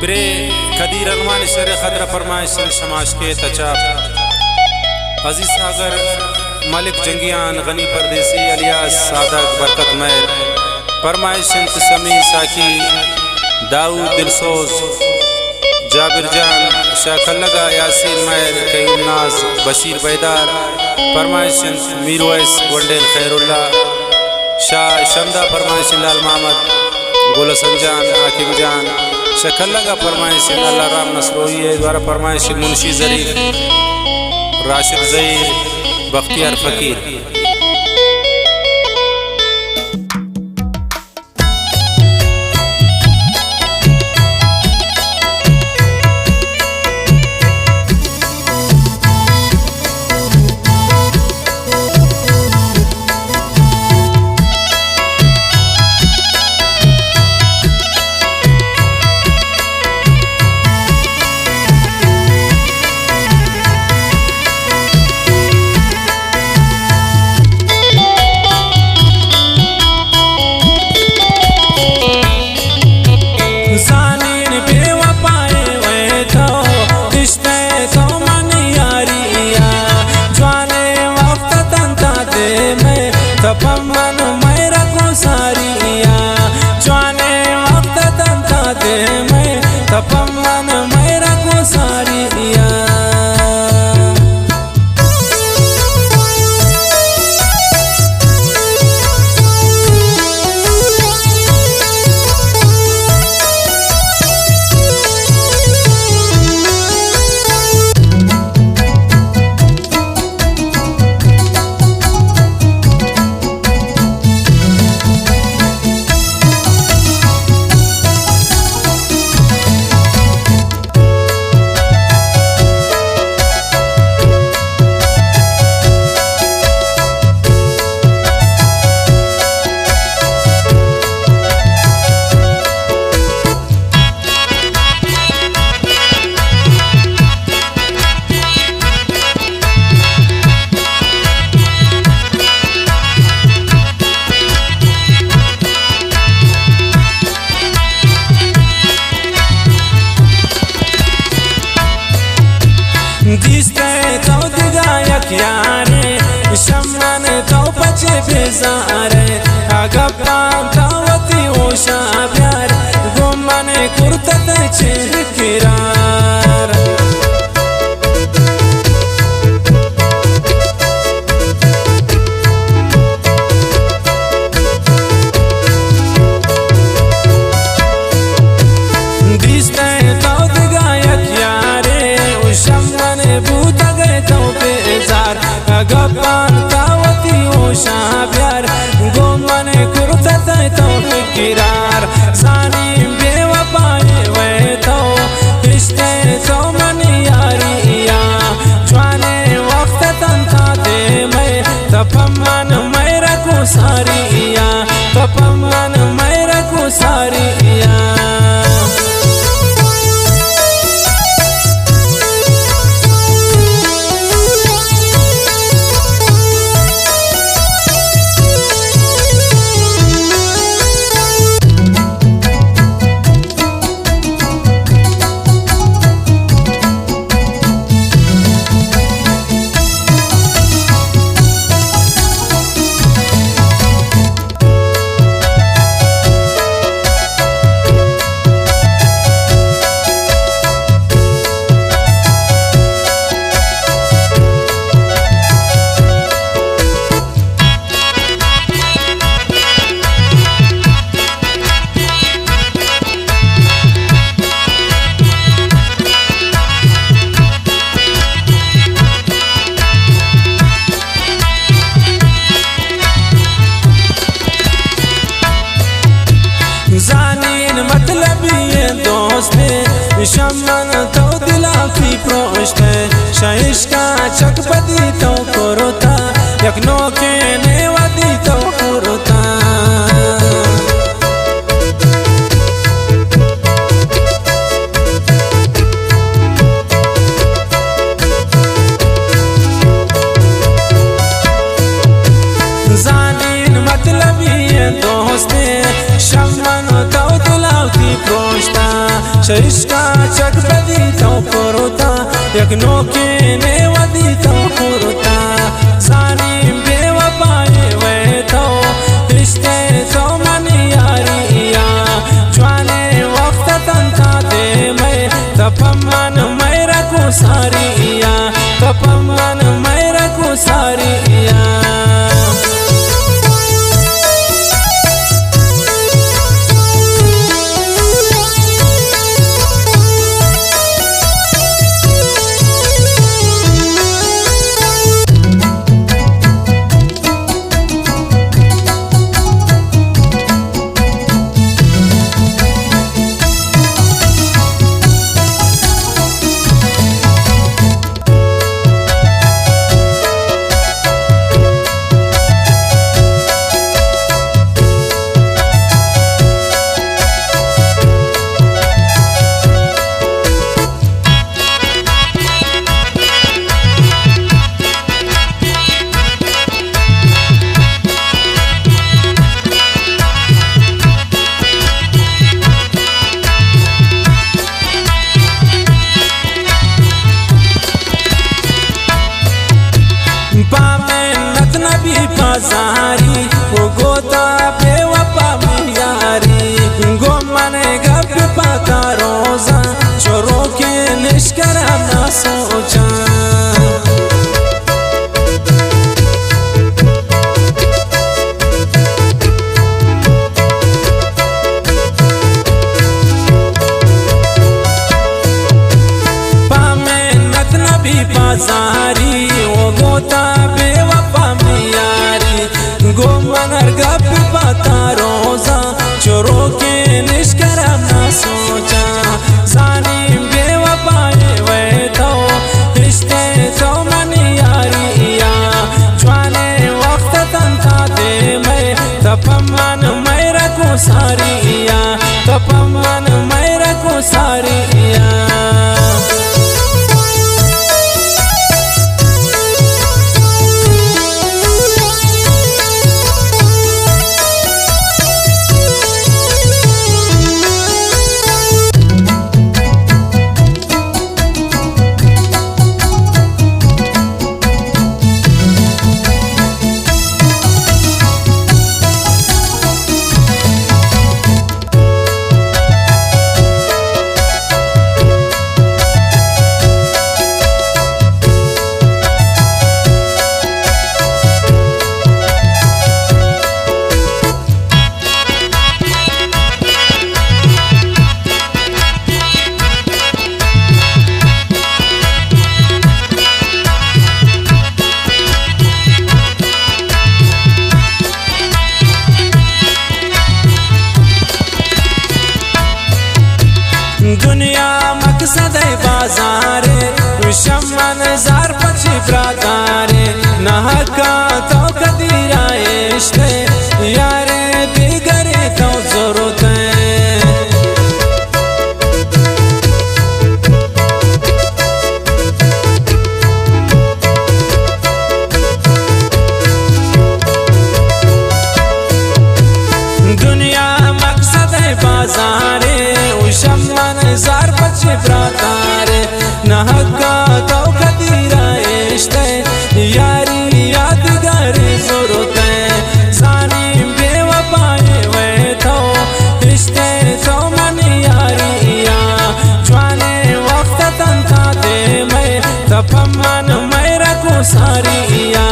برے قدیر ارمان شر خطرہ پرمائش انت شماش کے تچا عزیز ساگر ملک جنگیان غنی پردیسی الیاس سادگ برکت مہر پرمائش انت سمی ساکی داؤد دلسوز جابر جان شاہ کلگا یاسین مہر قیوم ناز بشیر بیدار پرمائش انت میر ویس گونڈین خیر اللہ شاہ شمدا پرمائش انت لال محمد گل حسن جان، حاکم جان، شکلگا پرمائش انت، اللہ رام نسروی ء دوارا پرمائش انت، منشی ظریف، راشد زہیر، بختیار فقیر۔ زانین بے وفائے وے تو، عشق تو من یاری یا، جوانے وقت تنتا دے میں، تپم من میرا کو ساری یا، جوانے وقت تنتا دے میں، تپم من میرا کو ساری یا۔ دیستے تو دگہ یک یارے، شمن تو پچے بیزارے، اگہ پانتا وتی ہوشا بیار، گوں من کرتت چہ کرار۔ دیستہ تو دگہ یک یارے، و شمن بوتگ تو بیزار۔ اگہ پانتا وتی ہوشا بیار، گوں من کرتت تو کرار۔ زانیں بے وفائے وے تو، عشق تو من یاری یا۔ جوانے وقت تنتا دے میں، تپم من میرا کو ساری یا۔ تپم من میرا کو ساری یا۔ زانین مطلبی دوستے، شمن تو دلا کی پروشتے، شہ عشقا چک بدی تو کرتا، یک نوکیں نیودی تو کرتا۔ زانین مطلبی دوستے، شمن تو دلا کی پروشتا، چہ عشقا چک بدی تو کرتا، یک نوکیں ودی تو کرتا۔ زانیں بے وفائے وے تو، ہشتے تو منی یاریا۔ جوانیں وقت تنتا دے مئے، تپم من مئے رکو ساریا۔ تپم من مئے رکو ساریا۔ پا منت نبی پا زاری، او گوتا بے وفا میاری۔ گو من گپ پا تا روزاں، چو روکیں نشکرا نہ سوچاں۔ پا منت نبی پا زاری، او گوتا بے وفا میاری۔ گو من ہر گپ پہ تا روزاں، چو روکیں نشکرا نہ سوچاں۔ زانیں بے وفائے وے تو، ہشتے تو منی یاریا۔ جوانیں وقت تنتا دے مئے، تپم من مئے رکو ساریا۔ تپم من مئے رکو ساریا۔ دنیا مقصد ءِ بازارے، شمن زار پچی برادارے، نہ حقا تو کدی را اشتے، یارے دیگرے تو زورتے۔ دنیا مقصد ءِ بازارے، او شمن زار پچی برادارے، نہ حقا تو کدی را اشتے، یاری یادگارے زورتے۔ زانیں بے وفائے وے تو، اشتے تو منی یاریا۔ جوانیں وقت تنتا دے مئے، تپم من مئے رکو ساریا۔